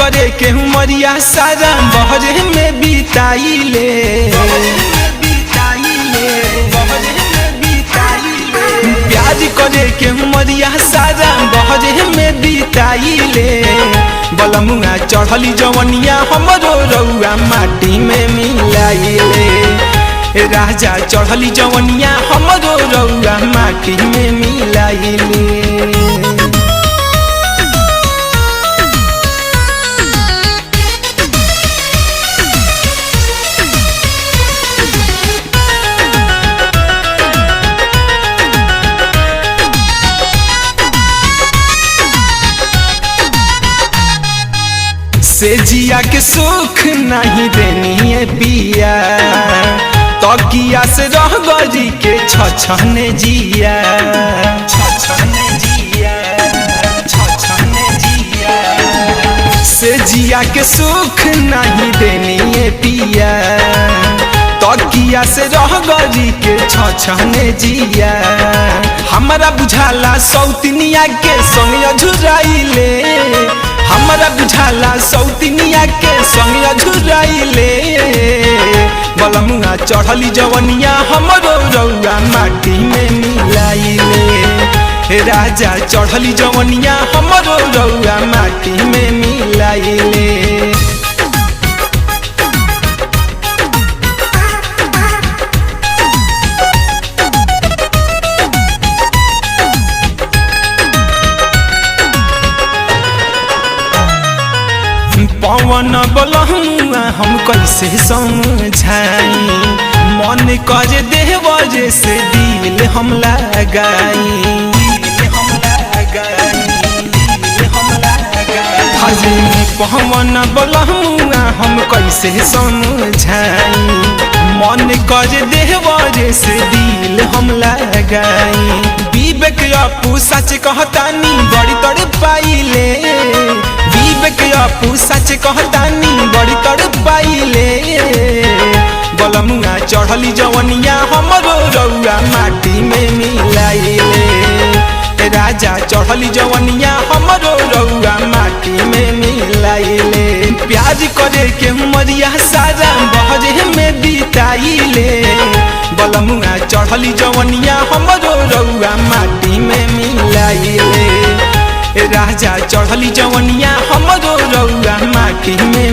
करे के उमरिया सारा बहरे में बिताइले। प्यार करे के उमरिया सारा बहरे में बिताइले। बलमुआ चढ़ली जवनिया हमरो रउआ माटी में मिलाइले। राजा चढ़ली जवनिया हमरो रउआ माटी में मिलाइले। से जिया के सुख नहीं देनी है पिया, तकिया से रह गरी के छछने जिया। छछने जिया, छछने जिया। से जिया के सुख नहीं देनी है पिया, तकिया से रह गरी के छछने जिया। हमारा बुझाला सौतनिया के संग अझुराइले। हमारा बुझाला सौतनिया के संग अझुराइले। बलमुआ चढ़ली जवनिया हमरो रउआ माटी में मिलाइले। राजा चढ़ली जवनिया हमरो रउआ माटी में मिलाइले। पवन बलहुआ हम कैसे समझाई, मन करे देवर से दिल हम लगाई। पवन बलहुआ हम कैसे समझाई, मन करे देवर से दिल हम लगाई। विवेक अपू सच कहतानी बड़ी तड़ पाइले। विवेक अपू सच कहतानी बड़ी तड़ पाइले। बलमुआ चढ़ली जवनिया हमरो रउआ माटी में मिलाइले। राजा चढ़ली जवनिया हमरो रउआ माटी में मिलाइले। प्यार करे के उमरिया सारा बहरे में बिताइले। बलमुआ चढ़ली जवनिया हमरो रउआ माटी में मिलाइले। राजा चढ़ली जवनिया हमरो रउआ माटी में।